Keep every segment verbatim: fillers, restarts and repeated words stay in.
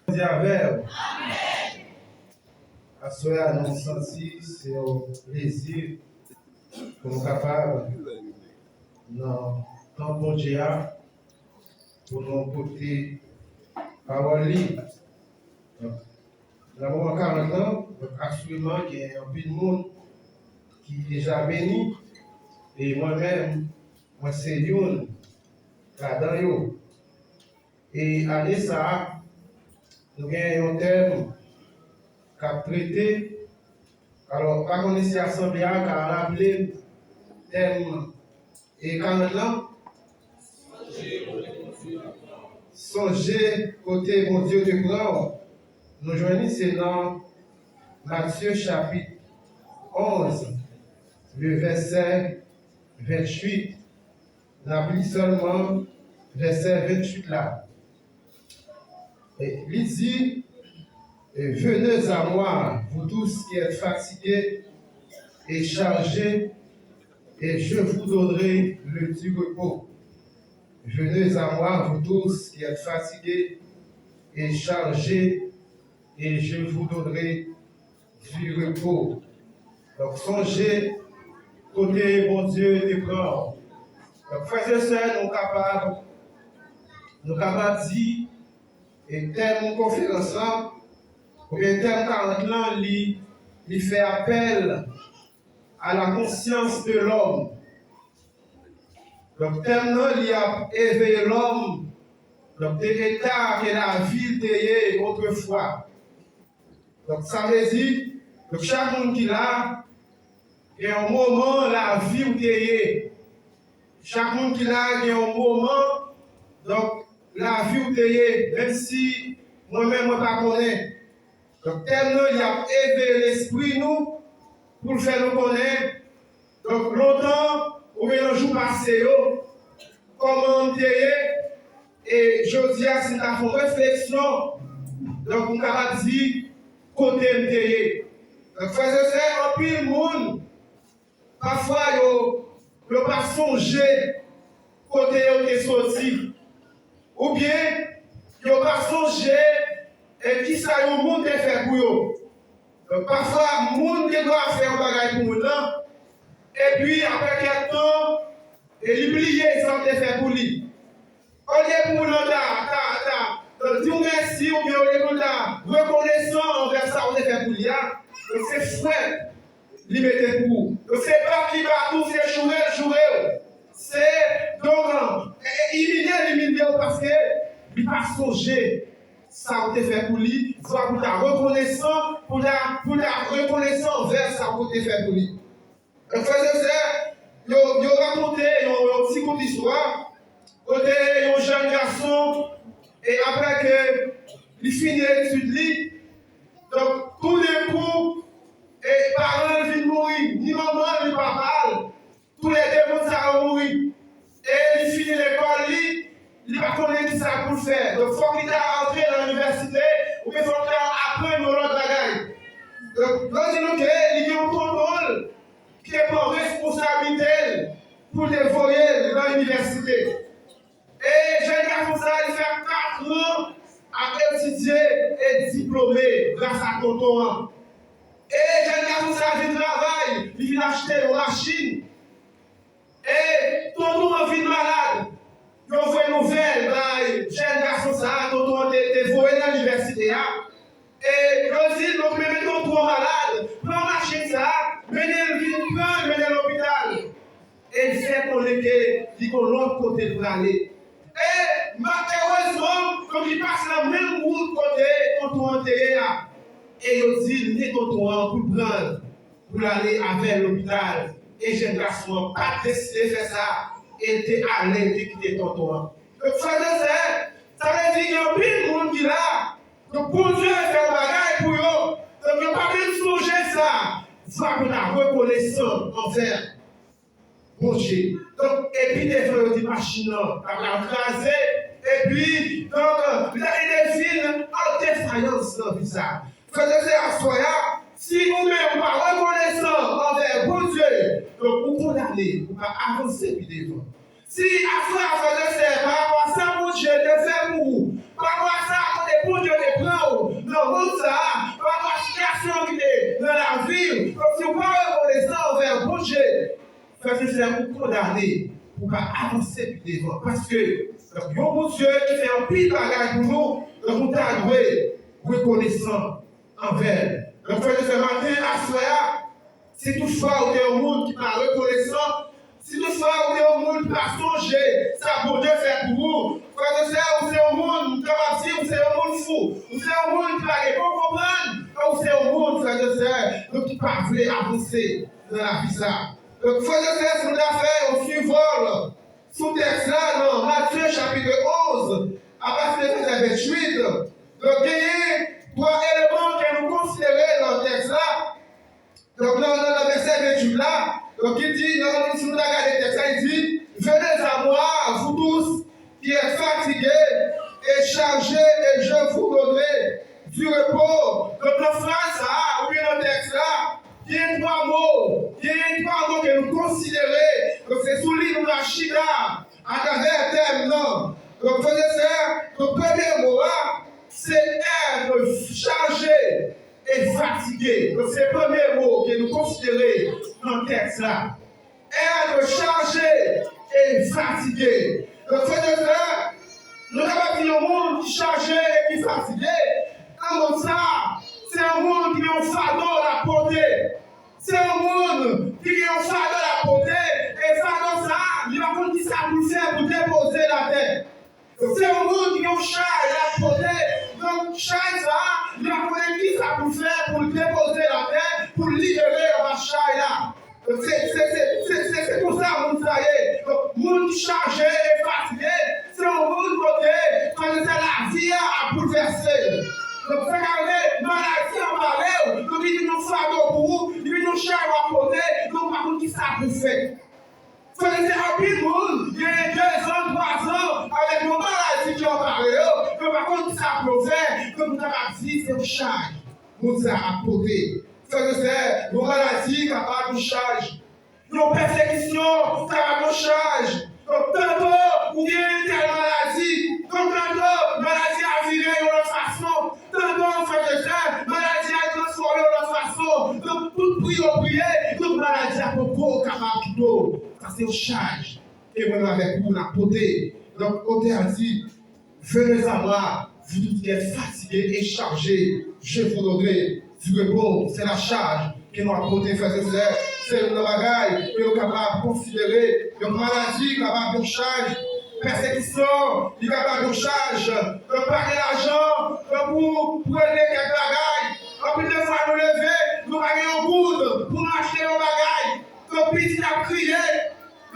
Bondye avè w. Aswè a, nou santi se yon plezi pou nou kapab nan tanp Bondye a, pou nou koute pawòl li. Donk, nan moman karant lan, donk, aswireman, gen anpil moun ki deja beni, e mwen menm, mwen se youn ladan yo. E ane sa a, nou gen yon tèm k ap trete. Alò, m pa konnen si asanble a ka raple m tèm e karant lan. Sonje kote Bondye te pran w. Nou jwenn li se nan Matye chapit onz, le vèsè venntuit. N ap li sèlman vèsè venntuit la. E li di, e, venez à moi, vous tous qui êtes fatigués et chargés, et je vous donnerai le du repos. Venez à moi, vous tous qui êtes fatigués et chargés, et je vous donnerai du repos. Donk, sonje kote Bondye te pran w. Donk, frè e sè, nou kapab, nou kapab di, e tèm konferans lan, oubyen tèm karant lan, li, li fè apèl à la conscience de l'homme. Donk, tèm nan, li ap éveiller l'homme, donk, de eta ke lavi te ye otrefwa. Donk, sa vle di, donk, chak moun ki la, gen yon moman lavi w te ye. Chak moun ki la, gen yon moman, donk, lavi w te ye, menm si mwen menm, mwen pa konnen. Donk, tèm nan, li ap eveye lespri nou, pou l fè nou konnen, donk, lontan, oubyen nan jou pase yo, kòman m te ye, e jodi a, si m ta fè yon refleksyon, donk, m kapab di kote m te ye. Donk, frè e sè, anpil moun, pafwa, yo, yo pa sonje kote yo te soti. Oubyen, yo pa sonje, e, kisa yon moun te fè pou yo. Donk, pafwa, moun gen dwa fè yon bagay pou moun nan, epi, apre kèk tan, e li bliye sa w te fè pou li. Olye pou moun nan ta, ta, ta, ta di w mèsi, oubyen olye pou l ta rekonesan anvè sa w te fè pou li a, donk se fwèt li mete pou ou. Donk se bat li bat ou, se joure l joure w. Se, donk, e, e, imilye l imilye w paske li pa sonje sa w te fè pou li, fò pou l ta rekonesan, pou l ta, pou l ta rekonesan anvè sa w te fè pou li. Donk, frè e sè, yo, yo rakonte yon, yon ti kout istwa, kote yon jèn gason, e apre ke li fini etid li, donk, toudenkou, e paran l vin mouri, ni manman l, ni papa l, toulède moun sa yo mouri. E li fini lekòl li, li pa konnen kisa pou l fè. Donk, fòk li ta antre nan inivèsite, oubyen fòk li ta aprann yon lòt bagay. Donk, yo di nou ke li gen yon tonton l ki te pran responsablite l pou l te voye l nan inivèsite. E jèn gason sa a, li fè katran ap etidye e diplome gras a tonton an. E jèn gason sa a vin travay, li vin achte yon machin. E tonton an vin malad. Yo voye nouvèl bay jèn gason sa a, tonton an te, te voye nan inivèsite a. E yo di l, donk, men, men tonton an malad, pran machin sa a, mennen l vin pran l, mennen l lopital. E l fè konnen ke li gon lòt kote l prale. E, ma-, erezman, donk, li pase nan menm wout kote tonton an te ye a. E yo di l, men tonton an pou l pran l, pou l ale avè l lopital. E jèn gason an pa t deside fè sa, e l te ale, l te kite tonton an. Donk, frè e sè, sa vle di gen anpil moun ki la, donk, Bondye fè yon bagay pou yo. Donk, yo pa menm sonje sa. Fwa pou ta rekonesan anvè Bondye. Donk, epi devan yo di machin nan ta pral kraze, epi, donk, li ta gentan fin an defayans nan vi sa. Frè e sè, aswè a, si ou menm ou pa rekonesan anvè Bondye, donk, ou kondane pou pa avanse pi devan. Si aswè a, frè e sè, pa rapò a sa Bondye te fè pou ou, pa rapò a sa kote Bondye te pran ou nan mond sa a, pa rapò a sitiyasyon ki te nan lavi w, donk si w pa rekonesan anvè Bondye, frè e sè, ou kondane pou pa avanse pi devan. Paske, donk, yon Bondye ki fè anpil bagay pou nou, donk, nou ta dwe rekonesan anvè l. Donk, frè e sè, maten, aswè a, si toutfwa ou te yon moun ki pa rekonesan, si toutfwa ou te yon moun ki pa sonje sa Bondye fè pou ou, frè e sè, ou se yon moun, m kapab di, ou se yon moun fou, ou se yon moun ki pa gen bon konprann, ou se yon moun, frè e sè, donk, ki pa vle avanse nan lavi sa. Donk, frè e sè, si nou ta fè yon sivòl sou tèks la nan Matye chapit onz, apati de vèsè venntuit, donk, genyen twa eleman ke nou konsidere nan tèks la. Donk, nan, nan, nan vèsè venntuit la, donk, li di, nan, si nou ta gade tèks la, li di, Venez à moi, vous tous qui êtes fatigués et chargés, et je vous donnerai du repos. Donk, nan fraz sa a, oubyen nan tèks la, gen twa mo, gen twa mo ke nou konsidere. Donk, se sou li nou pral chita atravè tèm nan. Donk, frè e sè, donk, premye mo a, se être chargé et fatigué. Donk, se premye mo ke nou konsidere nan tèks la. Être chargé et fatigué. Donk, frè e sè, nou kapab di yon moun ki chaje e ki fatige, nan mond sa, se yon moun ki gen yon fado l ap pote. Se yon moun ki gen yon fado l ap pote, e fado sa, li pa konn kisa pou l fè pou depoze l atè. Se yon moun ki gen yon chay l ap pote. Donk, chay sa a, li pa konnen kisa pou l fè pou l depoze l atè, pou l libere anba chay la. Se, se, se, se, se, se konsa moun sa ye. Donk, moun ki chaje e fatige, se yon moun kote, frè e sè, lavi a ap boulvèse. Donk, sa ka rive, maladi an pale w, donk, li vin yon fado pou ou, li vin yon chay w ap pote, donk, ou pa konn kisa pou w fè. Frè e sè, anpil moun genyen dezan, twazan avèk yon maladi ki anpare yo, yo pa konn kisa pou yo fè, yo pou kapab di se yon chay moun sa ap pote. Frè e sè, yon maladi kapab yon chay, yon pèsekisyon kapab yon chay. Donk, tanto ou genyen tèl maladi, donk, tanto maladi a vire yon lòt fason, tanto, frè e sè, maladi a transfòme yon lòt fason. Donk, tout priye w priye, donk, maladi a poko kapab kite w. Sa se yon chay ke mwen menm avèk ou n ap pote. Donk, otè a di, Venez à moi, vous tous qui êtes fatigués et chargés, je vous donnerai du repos. Se la chaj ke nou ap pote, frè e sè. Se youn nan bagay ke nou kapab konsidere. Yon maladi kapab yon chay. Pèsekisyon, li kapab yon chay. Donk, pa gen lajan, donk, pou, pou regle kèk bagay. Anpil de fwa, nou leve, nou pa gen yon goud pou nou achte yon bagay. Donk, pitit ap kriye.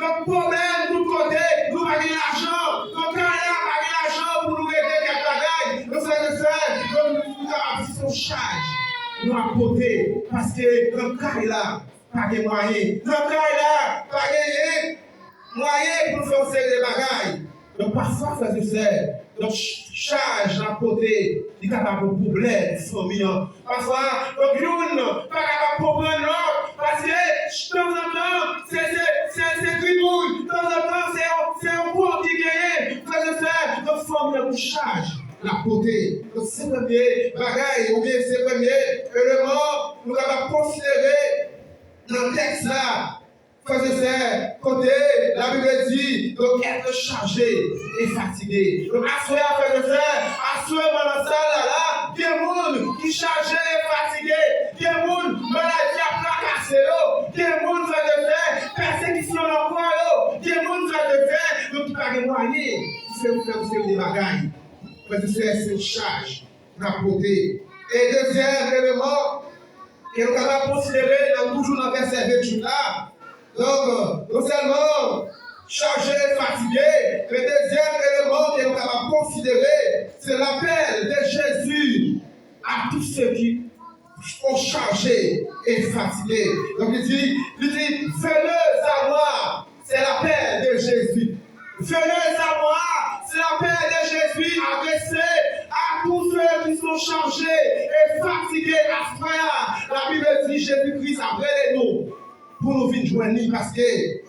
Donk, pwoblèm tout kote, nou pa gen lajan. Donk, kay la pa gen lajan pou nou regle kèk bagay. Donk, frè e sè, donk, nou kapab di se yon chay nou ap pote. Paske nan kay la, pa gen mwayen. Nan kay la, pa genyen mwayen pou nou fè yon seri de bagay. Donk, pafwa, frè e sè, donk, ch-, chay n ap pote, li kapab yon pwoblèm nan fanmi an. Pafwa, donk, youn pa kapab konprann lòt, paske tanzantan, se, se, se, se gribouy, tanzantan, se yon, se yon pon ki genyen, frè e sè, donk, fanmi an gon chay l ap pote. Donk, se premye bagay, oubyen se premye eleman nou kapab konsidere nan tèks la. Frè e sè, kote Labib di, donk, être chargé et fatigué. Donk, aswè a, frè e sè, aswè, nan sal la, la, gen moun ki chaje e fatige, gen moun, maladi ap trakase yo, gen moun, frè e sè, pèsekisyon nan kò yo, gen moun, frè e sè, donk, ki pa gen mwayen pou fè, pou fè, pou fè de bagay. Frè e sè, se yon chay n ap pote. E dezyèm eleman ke nou kapab konsidere nan, toujou nan vèsè venntuit la, donk, non sèlman chaje, fatige, men dezyèm eleman ke nou kapab konsidere, se l'appel de Jésus à tous ceux qui sont chargés et fatigués. Donk, li di, li di, venez à moi, c'est l'appel de Jésus. Venez à moi, c'est l'appel de Jésus adressé à tous ceux qui sont chargés et fatigués. Aswè a, Labib di, Jezi Kris ap rele nou pou nou vin jwenn li, paske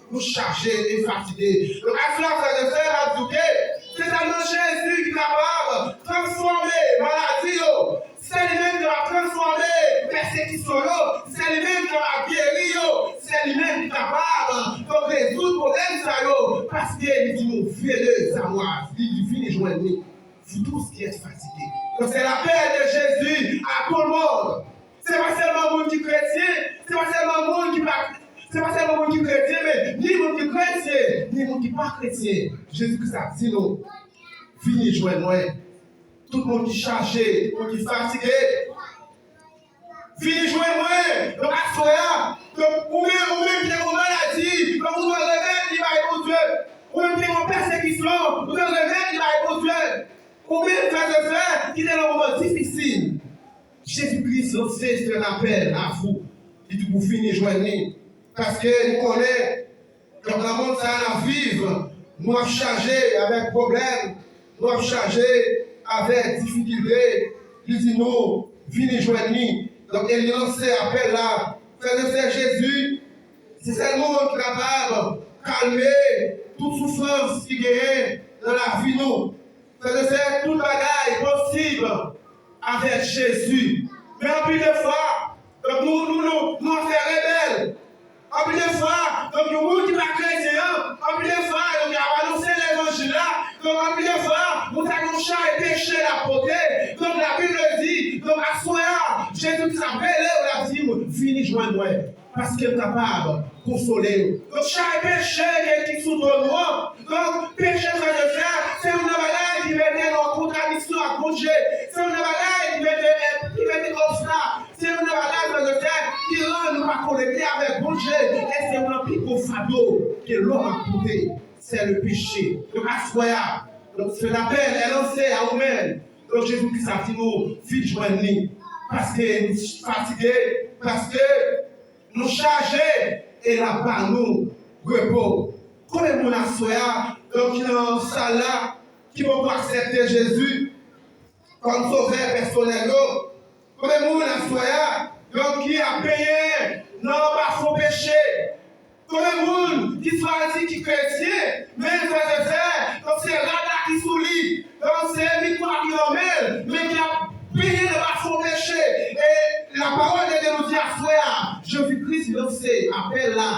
nou chaje e fatige. Donk, aswè a, frè e sè, m ap di w ke se sèlman Jezi ki kapab transfòme maladi yo. Se li menm ki kapab transfòme pèsekisyon yo. Se li menm ki kapab geri yo. Se li menm ki kapab, donk, rezoud pwoblèm sa yo. Paske li di nou, venez à moi. Li di, vini jwenn li. Vous tous qui êtes fatigués. Donk, se lapèl de Jezi a tout le monde. Se pa sèlman moun ki kretyen, se pa sèlman moun ki pa, se pa sèlman moun ki kretyen, men ni moun ki kretyen, ni moun ki pa kretyen. Jezi Kris ap di nou, vini jwenn mwen. Tout moun ki chaje, tout moun ki fatige, vini jwenn mwen. Donk, aswè a, donk, ou menm, ou menm ki gen yon maladi, donk, ou dwe remèt li bay Bondye. Ou menm ki gen yon pèsekisyon, ou dwe remèt li bay Bondye. Ou menm, frè e sè, ki te nan moman difisil, Jezi Kris lanse se lapèl a vou. Li di pou vini jwenn li. Paske li konnen, donk, nan mond sa a n ap viv, nou ap chaje avèk pwoblèm, nou ap chaje avèk difikilte. Li di nou, vini jwenn li. Donk, e li lanse apèl la. Frè e sè, Jezi, se sèl moun ki kapab kalme tout soufrans ki genyen nan lavi nou. Frè e sè, tout bagay posib avèk Jezi. Men anpil de fwa, donk, nou, nou, nou, nou ap fè rebèl. Anpil de fwa, donk, yon moun ki pa kretyen an, anpil de fwa, donk, y ap anonse levanjil la. Donk, anpil de fwa, moun sa gen yon chay peche l ap pote. Donk, Labib di, donk, aswè a, Jezi Kris ap rele w, l ap di w, vini jwenn mwen. Paske m kapab konsole yo. Donk, chay peche gen ki sou do nou an. Donk, peche, frè e sè, se youn nan bagay ki mete nou an kontradiksyon ak Bondye. Se youn nan bagay ki mete, ki mete obstak. Se youn nan bagay, frè e sè, ki rann nou pa konekte avèk Bondye. E se youn nan pi gwo fado ke lòm ap pote. C'est le péché. Donk, aswè a, donk, se lapèl est lancé à vous-même. Donk, Jezi Kris ap di nou, vin jwenn li. Paske nou fatige, paske nou chaje, e l ap ba nou repo. Konbyen moun aswè a, donk, ki nan sal la, ki poko aksepte Jezi kòm sovè pèsonèl yo? Konbyen moun aswè a, donk, ki ap benyen nan anba fon peche? Konbyen moun ki chwazi ki kretyen, men frè e sè, donk, se rad la ki sou li, donk, se mikwo a ki nan men l, men ki ap benyen nan anba fon peche? E lapawòl de Dye nou di aswè a, Jezi Kris lanse apèl la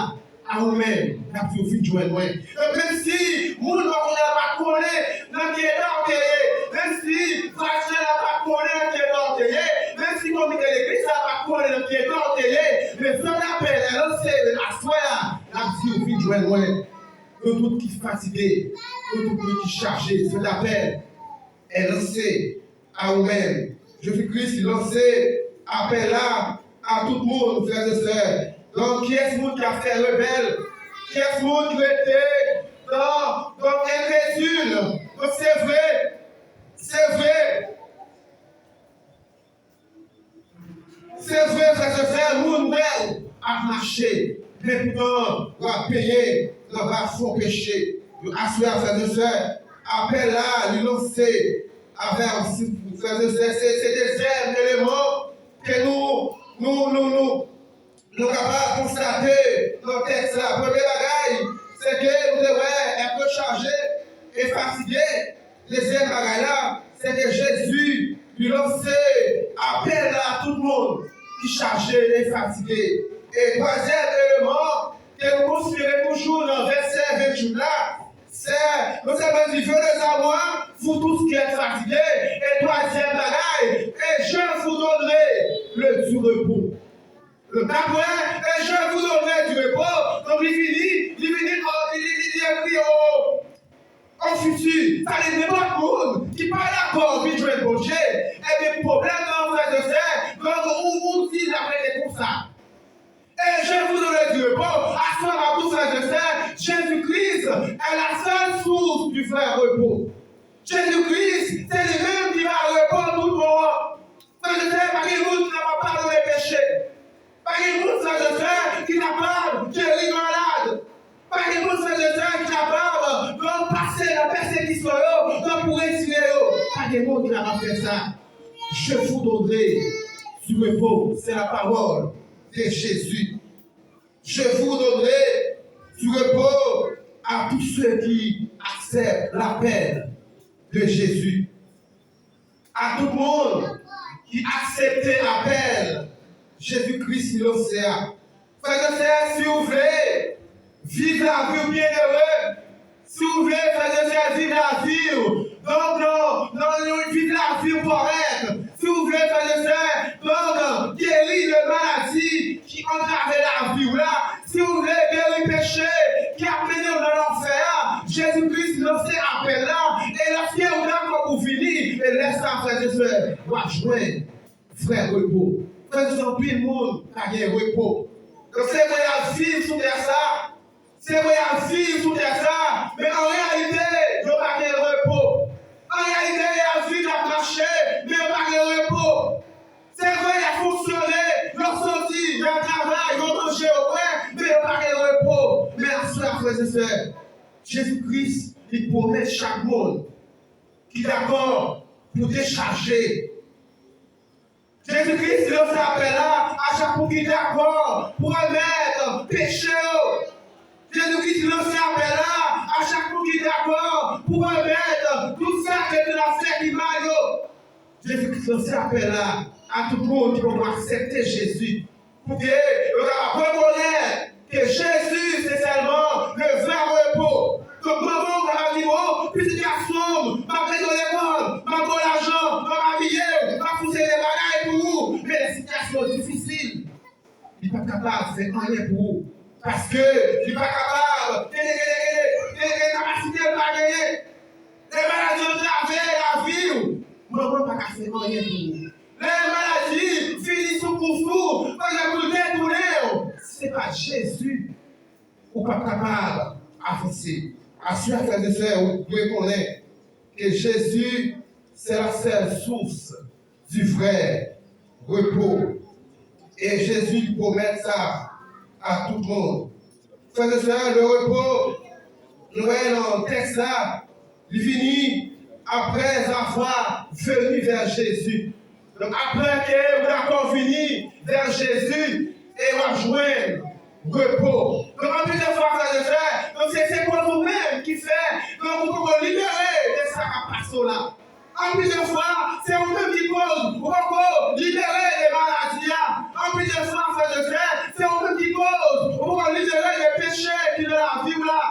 a ou menm, l ap di w vin jwenn mwen. Donk, menm si moun pa konnen, pa konnen nan ki eta w te ye, menm si vwazen an pa konnen nan ki eta w te ye, menm si komite legliz la pa konnen nan ki eta w te ye, men sèl apèl la lanse aswè a, l ap di w vin jwenn mwen. Nou tout ki fatige, nou tout moun ki chaje, sèl apèl est lancé à vous-même. Jezi Kris lanse apèl la a tout moun, frè e sè. Donk, kiyès moun k ap fè rebèl? Kiyès moun ki rete nan, donk, enkredil? Donk, se vre, se vre. Se vre, frè e sè, moun wè w ap mache, men poutan w ap benyen nan anba fon peche. Aswè a, frè e sè, apèl la, li lanse avè w, si, frè e sè, se, se dezyèm eleman ke nou, nou, nou, nou, nou kapab konstate nan tèks la. Premye bagay, se ke nou te wè, être chargé et fatigué. Dezyèm bagay la, se ke Jezi, li lanse apèl la a tout moun ki chaje e fatige. E twazyèm eleman ke nou konsidere toujou nan vèsè venntuit la, se, non sèlman li di, venez à moi, vous tous qui êtes fatigués, e twazyèm bagay, et je vous donnerai le du repos. Donk, apre, et je vous donnerai du repos. Donk, li vini, li vini, oh, li, li, li, li ekri, oh, o fiti, sa vle di nenpòt moun ki pa dakò vin jwenn Bondye, ebyen, pwoblèm nan, frè e sè, donk, ou, ou di l ap rete konsa. Et je vous donnerai du repos, aswè a, pou frè e sè, Jezi Kris est la seule source du vrai repos. Jezi Kris, se li menm ki ba repo tout bon an. Frè e sè, pa gen moun ki kapab padone Premye moun ki kapab fè sa, je vous donnerai du repos. C'est la parole de Jésus. Je vous donnerai du repos à tous ceux qui acceptent l'appel de Jésus. A tout moun ki aksepte apèl Jezi Kris li lanse a. Frè e sè, si w vle viv lavi w byennere, si w vle, frè e sè, viv lavi w, donk, nan, nan, viv lavi w kòrèk, si w vle, frè e sè, donk, geri de maladi ki antrave lavi w la, si w vle geri peche ki ap mennen w nan lanfè a, Jezi Kris lanse apèl la, e lèske w dakò pou vini, e lè sa, frè e sè, w ap jwenn vrè repo. Frè e sè, anpil moun pa gen repo. Donk, se vre, y ap viv sou tè sa, se vre, y ap viv sou tè sa, men an reyalite, yo pa gen repo. An reyalite, y ap viv, y ap mache, men yo pa gen repo. Se vre, y ap fonksyone, yo soti, y ap travay, yo manje, yo bwè, men yo pa gen repo. Men aswè a, frè e sè, Jezi Kris, li pwomèt chak moun ki dakò pou dechaje. Jezi Kris, li lanse apèl la a chak moun ki dakò pou remèt peche yo. Jezi Kris, li lanse apèl la a chak moun ki dakò pou remèt tout sa ke te la fè ki mal yo. Jezi Kris lanse apèl la a tout moun ki poko aksepte Jezi, pou ke yo kapab rekonèt ke Jezi se sèlman le vrè repo. Donk, manman w kapab di, bon, pitit gason m, m ap mete w lekòl, m ap ba w lajan, m ap abiye w, m ap fonksyone bagay pou ou, men lè sitiyasyon difisil, li p ap kapab fè anyen pou ou. Paske li pa kapab, gen, gen, gen, gen, gen, gen kapasite l pa genyen. Lè maladi antrave lavi w, manman pa ka fè anyen pou ou. Lè maladi vini sou kous ou, pandan pou l detounen w, si se pa Jezi, ou p ap kapab avanse. Aswè a, frè e sè, ou dwe konnen ke Jezi se la sèl sous du vrai repos. E Jezi li pwomèt sa a tout moun. Frè e sè, le repo, nou wè nan tèks la, li vini après avoir venu vers Jésus. Donk, apre ke ou dakò vini vè Jezi, e w ap jwenn repo. Donk, anpil de fwa, frè e sè, donk se, se koz ou menm ki fè, donk, ou poko libere de sa k ap pase w la. Anpil de fwa, se ou menm ki koz ou poko libere de maladi a. Anpil de fwa, frè e sè, se ou menm ki koz ou poko libere de peche ki nan lavi w la.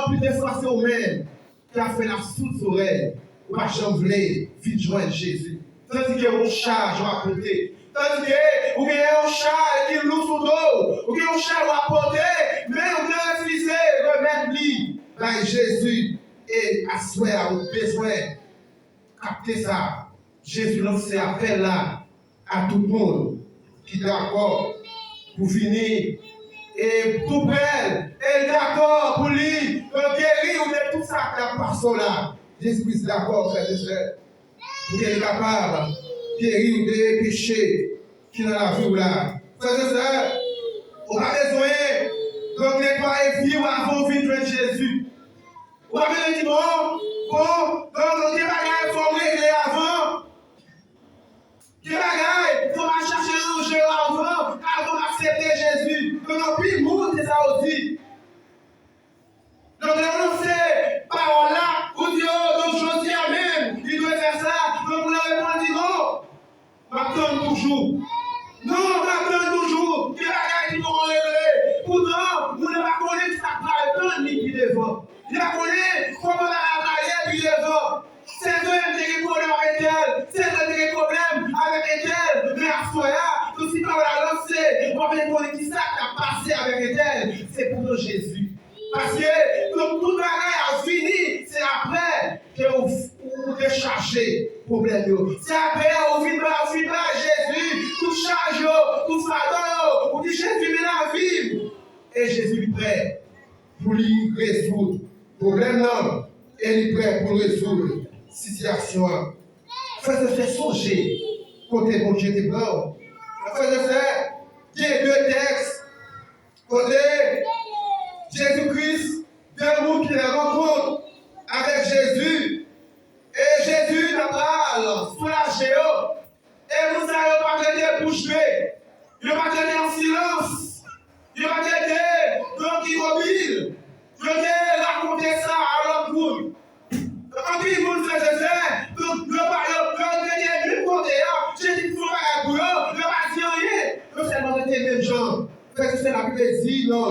Anpil de fwa, se ou menm ki ap fè l ap soud zorèy, ou pa janm vle vin jwenn Jezi. Tandike yon chaj w ap pote. Tandike ou gen yon chaj ki lou sou do w. Ou gen yon chaj w ap pote, men ou te refize remèt li bay Jezi. E aswè a, ou bezwen kapte sa. Jezi lanse apèl la a tout moun ki dakò pou vini e tou prè l, e l dakò pou li geri w de tout sa k ap pase w la. Jezi Kris dakò, frè e sè, pou ke li kapab geri w de peche ki nan lavi w la. Frè e sè, ou pa bezwen donk netwaye vi w avan w vin jwenn Jezi. Ou pa bezwen di, bon, bon, donk, gen bagay fò m regle avan. Gen bagay fò m al chache ranje yo avan, avan m aksepte Jezi. Donk, anpil moun, se sa yo di. Donk, lè w lanse pawòl la, ou di, o, donk, jodi a menm, li dwe fè sa. Donk, moun nan reponn di, non. M ap tann toujou. Non, m ap tann toujou. Gen bagay ki poko regle. Poutan, moun nan pa konnen sa k pral tann li pi devan. Li pa konnen kòman bagay ap ale pi devan. Se vre, m te gen pwoblèm avèk entèl. Se vre, m te gen pwoblèm avèk entèl. Men aswè a, tou si pawòl la lanse, w ap vin konnen kisa k ap pase avèk entèl. Se pou non Jezi. Paske, donk, tout bagay ap vini, se apre ke ou, ou dechaje pwoblèm yo. Se apre ou vin ba, ou vin ba Jezi tout chaj yo, tout fado yo. Ou di, Jezi, men lavi m. E Jezi li prè pou li rezoud pwoblèm nan, e li prè pou l rezoud sitiyasyon an. Frè e sè, sonje kote Bondye te pran w. Frè e sè, gen de tèks kote Jezi Kris, de moun ki nan rankont avèk Jezi, e Jezi t ap pral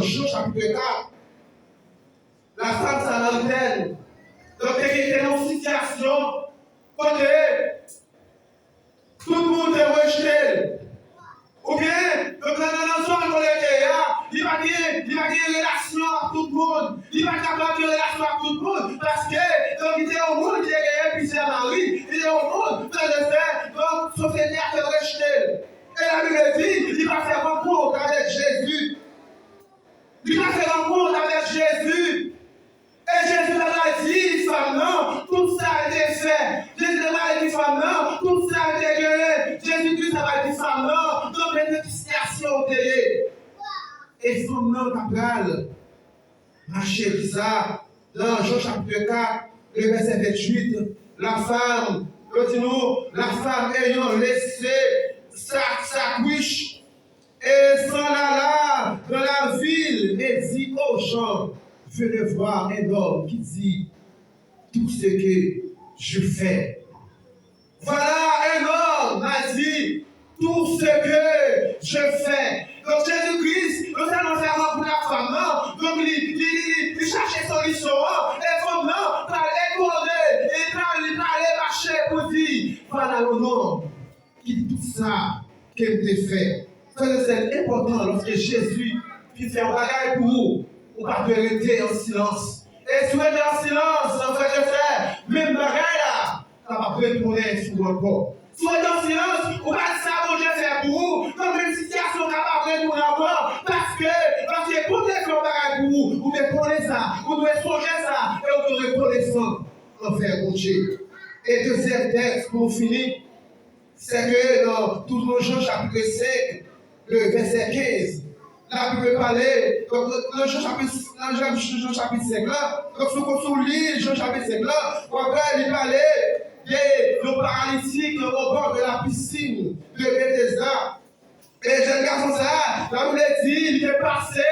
Jan chapit kat, lafanm samaritèn, donk, te gen yon sitiyasyon kote tout moun te rejte l. Oubyen, donk, nan, nan, nan zòn kote l te ye a, li pa t gen, li pa t gen relasyon ak tout moun. Li pa t kapab gen relasyon ak tout moun. Paske, donk, li te yon moun ki te genyen plizyè mari. Li te yon moun, frè e sè, donk, sosyete a te rejte l. E Labib di, li pa fè rankont avèk Jezi. Li pa fè rankont avèk Jezi. E Jezi te pral di fanm nan tout sa l te fè. Jezi te pral di fanm nan tout sa l te genyen. Jezi Kris te pral di fanm nan, donk, men nan ki sitiyasyon w te ye. E fanm nan ta pral mache di sa nan Jan chapit kat, le vèsè venntuit, la femme, yo di nou, la femme ayant laissé sa, sa couche, et s'en alla dans la ville et dit aux gens, venez voir un homme qui dit tout ce que je fais. Voilà un homme m'a dit tout ce que je fais. Donk, Jezi Kris, non sèlman fè rankont ak fanm nan, donk, li, li, li, li, li chache solisyon an, e fanm nan pral etone, e pral, li prale mache pou di, voilà un homme ki di tout sa ke m te fè. Frè e sè, li enpòtan lòske Jezi fin fè yon bagay pou ou, ou pa dwe rete an silans. E si w rete an silans, frè e sè, menm bagay la kapab retounen sou ou ankò. Si w rete an silans, ou pa di sa Bondye fè pou ou, nan menm sitiyasyon kapab retounen ankò, paske lòske Bondye fè yon bagay pou ou, ou dwe konnen sa, ou dwe sonje sa, e ou dwe rekonesan anvè Bondye. E dezyèm tèks pou nou fini, se ke nan, toujou nan Jan chapit senk, le vèsè kenz, Labib pale, donk, nan Jan chapit, nan Jan, Jan chapit senk la, donk, si w, si w li Jan chapit senk la, w ap wè li pale de yon paralitik au bord de la piscine de Bethesda. E jèn gason sa a, Labib di, li te pase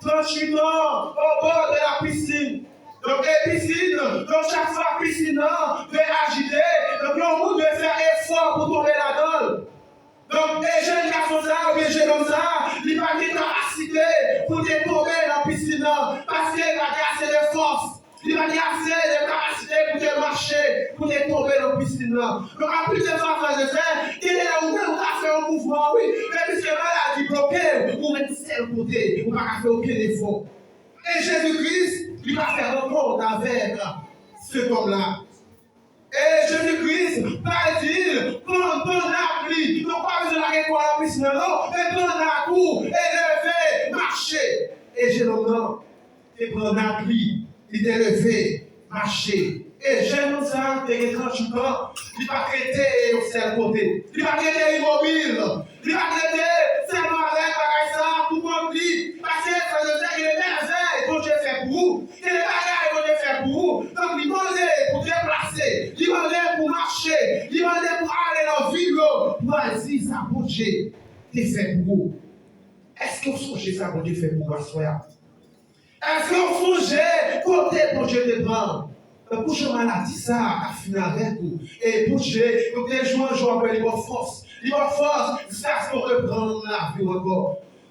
tranntuit an au bord de la piscine. Donk, e pisin, donk, chak fwa pisin nan dwe ajite, donk, yon moun dwe fè efò pou tonbe ladan l. Donk, e jèn gason sa a, oubyen jennonm sa a, li pa t gen kapasite pou te tonbe nan pisin nan, paske li pa t gen ase de fòs. Li pa t gen ase de kapasite pou te mache, pou te tonbe nan pisin nan. Donk, anpil de fwa, frè e sè, gen de lè ou menm, ou ka fè yon mouvman, wi, men piske maladi bloke w, ou ret sèl kote, ou pa ka fè okenn efò. E Jezi Kris, li pa fè rankont avèk se tòm la. E Jezi Kris pa di l, pran, pran nat li. Donk, pa bezwen lage kò w nan pisin nan, non. Men pran nat ou, e leve, mache. E jennonm nan te pran nat li, li te leve, mache. E jennonm sa a te gen tranntuit an, li pa t rete yon sèl kote. Li pa t rete imobil. Li pa t rete sèlman avèk bagay sa a pou kont li. Paske sa vle di gen de mèvèy Bondye fè pou ou. Gen de bagay Bondye fè pou ou. Donk, li mande pou deplase. Li mande pou mache. Li mande pou ale nan vil yo. Pou al di sa Bondye te fè pou ou. Èske w sonje sa Bondye fè pou ou aswè a? Èske w sonje kote Bondye te pran w? Tankou jan maladi sa a ap fin avèk ou. E Bondye, nou te jou an jou apre li ba w fòs. Li ba w fòs jiskaske w reprann lavi w ankò.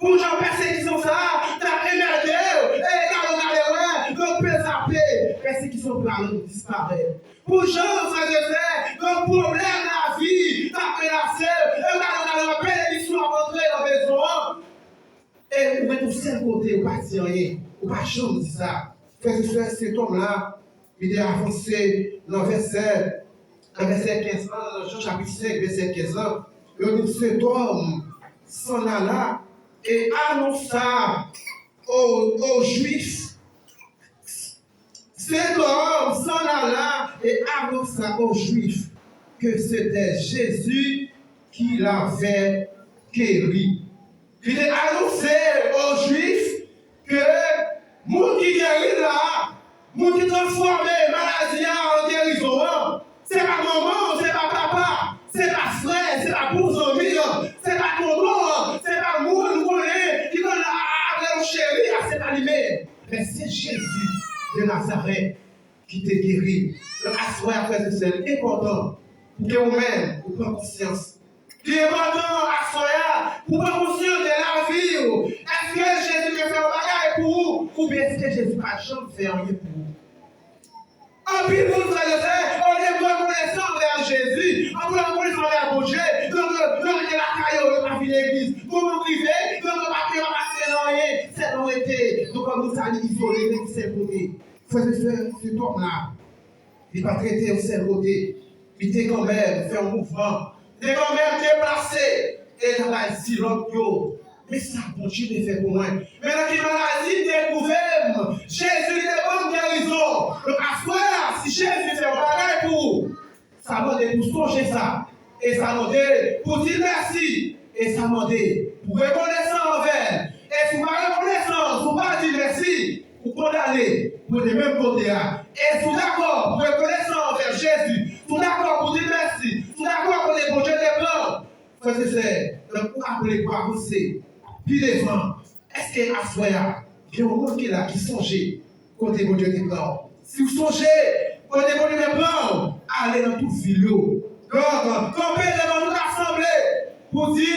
Pou jan pèsekisyon sa a t ap enmède w, e gade w, gade w, yo peze ape, pèsekisyon pral disparèt. Pou jan, frè e sè, yo pwoblèm lavi t ap menase w, e gade w, gade w, benediksyon ap antre nan mezon an. E ou ret yon sèl kote, ou pa di anyen. Ou pa janm di sa. Frè e sè, se tòm la, li te avanse nan vèsè, nan vèsè kenz lan, nan Jan chapit senk, vèsè kenz lan. Yo di, cet homme s'en alla et annonça aux, aux Juifs Cet homme s'en alla et annonça aux Juifs que c'était Jésus qui l'avait guéri. Li te anonse aux Juifs ke moun ki geri l la, moun ki transfòme maladi a an gerizon an, se pa manman, se pa papa, se pa frè, se pa bon zanmi an, se pa tonton an, se pa moun ou konnen ki konn ap rele w cheri a, se pa li menm. Men se Jezi de Nazarèt ki te geri l. Donk, aswè a, frè e sè, li enpòtan pou ke ou menm, ou pran konsyans. Li enpòtan aswè a pou pran konsyans de lavi w. Èske Jezi te fè yon bagay pou ou, oubyen èske Jezi pa janm fè anyen pou ou? Anpil moun, frè e sè, olye pou rekonesan anvè Jezi, anpil rekonesan anvè Bondye, donk, yo rete lakay yo, yo pa vin legliz. Kòman rive? Donk, yo pa, yo pa pase nan anyen, sèlman rete. Donk, moun sa li izole, li sèl kote. Frè e sè, se twòp la. Li pa t rete yon sèl kote. Li te kanmenm fè yon mouvman. Li te kanmenm deplase. E l al di lòt yo, men sa Bondye te fè pou mwen. Men nan ki maladi li te twouve m, Jezi li te ban m gerizon. Donk, aswè a, si Jezi fè yon bagay pou ou, sa mande pou sonje sa. E sa mande pou di mèsi. E sa mande pou rekonesan anvè l. E si w pa rekonesan, si w pa di mèsi, ou kondane pou rete menm kote a. E si w dakò pou rekonesan anvè Jezi, si w dakò pou di mèsi, si w dakò kote Bondye te pran w, frè e sè, donk ou ka vle pou avanse pi devan. Èske aswè a, gen yon moun ki la ki sonje kote Bondye te pran w? Si w sonje kote Bondye te pran w, ale nan tout vil yo. Donk, kanpe devan tout asanble pou di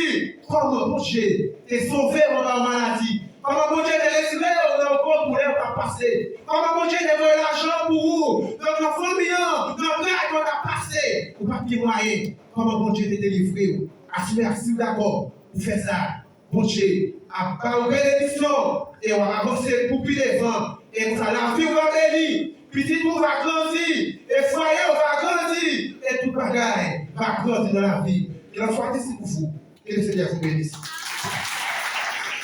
kòman Bondye te sove w anba yon maladi, kòman Bondye te retire w nan yon gwo doulè w t ap pase, kòman Bondye te voye lajan pou ou, donk nan fanmi an, nan kay ke w t ap pase, ou pa t gen mwayen, kòman Bondye te delivre w. Aswè a, si w dakò pou fè sa, Bondye ap ba w benediksyon e w ap avanse pou pi devan. E konsa, lavi w va beni, pitit ou va grandi, e fwaye w va grandi, e tout bagay va grandi nan lavi. Ke Bondye sèvi pou ou. Ke Senyè a bénisse.